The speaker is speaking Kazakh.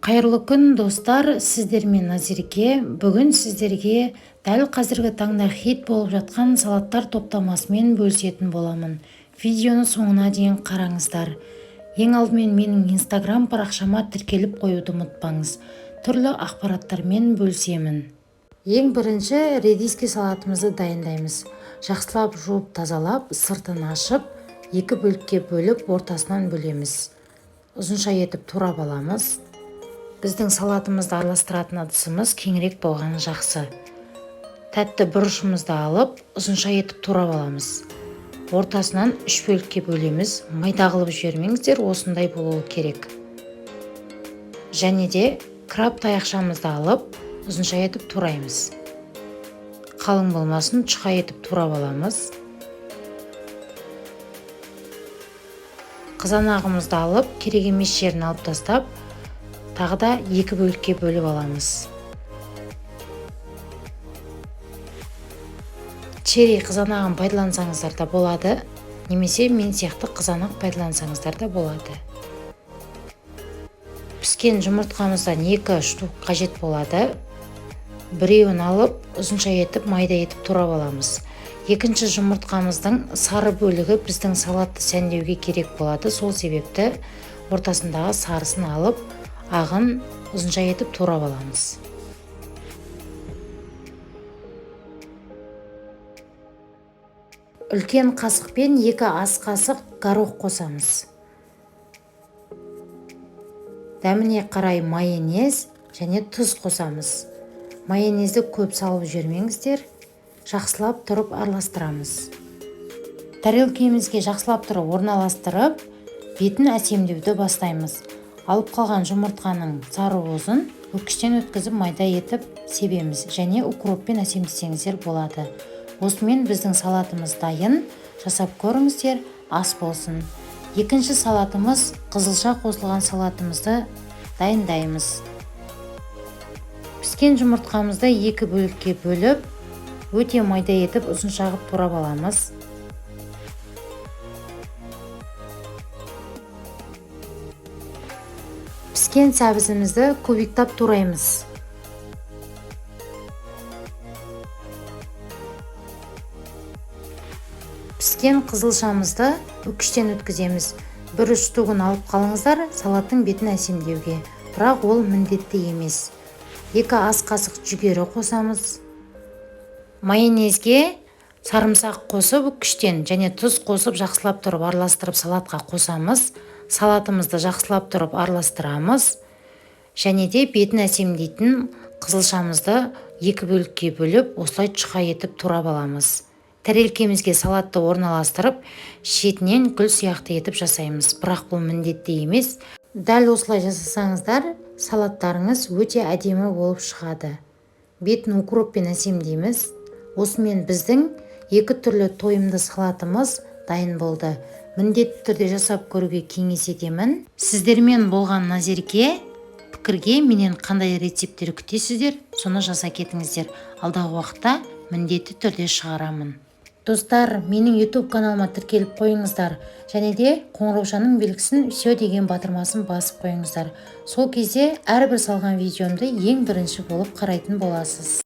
Қайырлы күн, достар! Сіздермен Назерке. Бүгін сіздерге дәл қазіргі таңда хит болып жатқан салаттар топтамасымен бөлісетін боламын. Видеоны соңына дейін қараңыздар. Ең алдымен менің инстаграм парақшама тіркеліп қоюды ұмытпаңыз. Түрлі ақпараттармен бөлісемін. Ең бірінші редиски салатымызды дайындаймыз. Жақсылап жуып тазалап, сыртын ашып, екі бөлікке бөліп, ортасынан бөлеміз. Ұзынша етіп турап аламыз. Біздің салатымызды араластыратын ыдысымыз кеңірек болғаны жақсы. Тәтті бұрышымызды алып, ұзынша етіп турап аламыз. Ортасынан үш бөлікке бөлеміз. Майда қылып жібермеңіздер, осындай болуы керек. Және де краб таяқшамызды алып, ұзынша етіп тураймыз. Қалың болмасын, жұқа етіп турап аламыз. Қызанағымызды алып, керек емес жерін алып тастап, тағы да екі бөлікке бөліп аламыз. Черри қызанағын пайдалансаңыздар да болады, немесе мен сияқты қызанақ пайдалансаңыздар да болады. Піскен жұмыртқамыздан 2 штук қажет болады. Біреуін алып, ұзынша етіп, майда етіп турап аламыз. Екінші жұмыртқамыздың сары бөлігі біздің салатты сәндеуге керек болады. Сол себепті ортасындағы сарысын алып, ағын ұзынша етіп турап аламыз. Үлкен қасықпен 2 ас қасық горох қосамыз. Дәміне қарай майонез және тұз қосамыз. Майонезді көп салып жібермеңіздер. Жақсылап тұрып араластырамыз. Тарелкемізге жақсылап тұрып орналастырып, бетін әсемдеуді бастаймыз. Алып қалған жұмыртқаның сары уызын өткіштен өткізіп майда етіп себеміз және укроппен әсемдесеңіздер болады. Осымен біздің салатымыз дайын. Жасап көріңіздер, ас болсын. Екінші салатымыз қызылша қосылған салатымызды дайындаймыз. Піскен жұмыртқамызды екі бөлікке бөліп, өте майда етіп ұзынша қылып турап аламыз. Піскен сәбізімізді кубиктап тураймыз. Піскен қызылшамызды үкіштен өткіземіз. Бір үш штугін алып қалыңыздар салаттың бетін әсемдеуге, бірақ ол міндетті емес. 2 ас қасық жүгері қосамыз. Майонезге сарымсақ қосып үкіштен және тұз қосып жақсылап тұрып араластырып салатқа қосамыз. Салатымызды жақсылап тұрып араластырамыз. Және де бетін әсемдейтін қызылшамызды екі бөлікке бөліп, осылай жұқа етіп турап аламыз. Тарелкемізге салатты орналастырып, шетінен гүл сияқты етіп жасаймыз. Бірақ бұл міндетті емес. Дәл осылай жасасаңыздар, салаттарыңыз өте әдемі болып шығады. Бетін укроппен әсемдейміз. Осымен біздің екі түрлі тойымды салатымыз дайын болды. Міндетті түрде жасап көруге кеңес етемін. Сіздермен болған Назерке. Пікірге менен қандай рецепттер күтесіздер, соны жаза кетіңіздер. Алдағы уақытта міндетті түрде шығарамын. Достар, менің YouTube каналыма тіркеліп қойыңыздар. Және де қоңыраушаның белгісін «Все» деген батырмасын басып қойыңыздар. Сол кезде әрбір салған видеомды ең бірінші болып қарайтын боласыз.